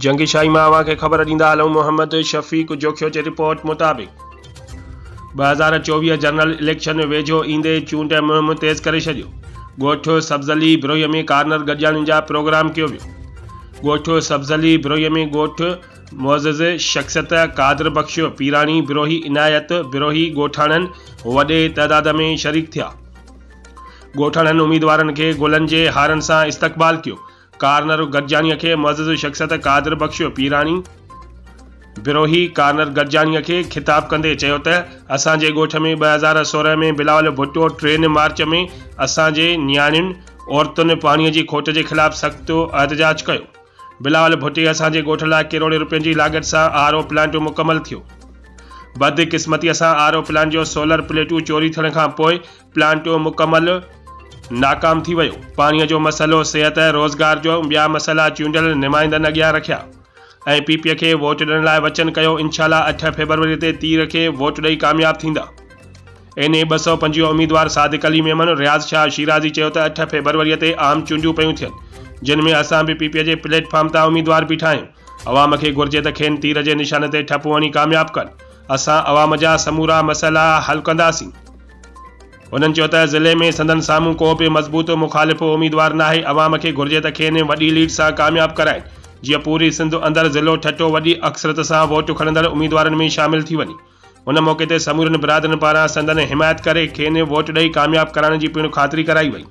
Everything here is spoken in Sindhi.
جنگي شاهي مان اوهان کي خبر ڏيندا هلون محمد شفيق جوکيو جي رپورٽ مطابق 2024 جنرل اليڪشن ويجهو ايندي چونڊ مهم تيز ڪري ڇڏيو ڳوٺ سبزلي بروهي ۾ ڪارنر گڏجاڻين جا پروگرام ڪيو ويو ڳوٺ سبزلي بروهي ۾ ڳوٺ معزز شخصيت قادر بخش پيراڻي بروهي عنايت بروهي ڳوٺاڻن وڏي تعداد ۾ شريڪ ٿيا ڳوٺاڻن اميدوارن کي گلن جي هارن سان استقبال ڪيو ڪارنر گڏجاڻيء کي معزز شخصيت قادر بخش پيراڻي بروهي ڪارنر گڏجاڻيء کي خطاب ڪندي چيو ته اسان جي ڳوٺ ۾ 2016 ۾ بلاول ڀٽو ٽرين مارچ ۾ اسان جي نياڻين عورتن پاڻي جي کوٽ جي خلاف سخت احتجاج ڪيو بلاول ڀٽي اسان جي ڳوٺ لاء ڪروڙين روپين جي لاڳت سان آر او پلانٽ مڪمل ٿيو بدقسمتي سان آر او پلانٽ جو سولر پليٽون چوري ٿيڻ کان پوء پلانٽ مڪمل ناڪام ٿي ويو، پاڻي جو مسئلو، صحت، روزگار جو ٻيا مسئلا چونڊيل نمائندن اڳيان رکيا ۽ پي پي کي ووٽ ڏيڻ لاء وچن ڪيو، انشاء الله اٺ فيبروري تي تير کي ووٽ ڏئي ڪامياب ٿيندا. اين اي 225 اميدوار صادق علي ميمڻ، رياض شاهه شيرازي چيو ته اٺ فيبروري تي عام چونڊيون پيون ٿين جن ۾ اسان به پي پي جي پليٽ فارم تان اميدوار بيٺا آهيون، عوام کي گهرجي ته کين تير جي نشان تي ٺپو هڻي ڪامياب ڪن، اسان عوام جا سمورا مسئلا حل ڪنداسين. هنن چيو ته ضلعي ۾ سندن سامهون ڪو به مضبوط مخالف اميدوار ناهي، عوام کي گهرجي ته کين وڏي ليڊ سان ڪامياب ڪرائين، جيئن پوري سنڌ اندر ضلعو ٺٽو وڏي اڪثريت سان ووٽ کڻندڙ اميدوارن ۾ شامل ٿي وڃي. ان موقعي تي سمورين برادرين پاران سندن حمايت ڪري کين ووٽ ڏئي ڪامياب ڪرائڻ جي پڻ خاطري ڪرائي وئي.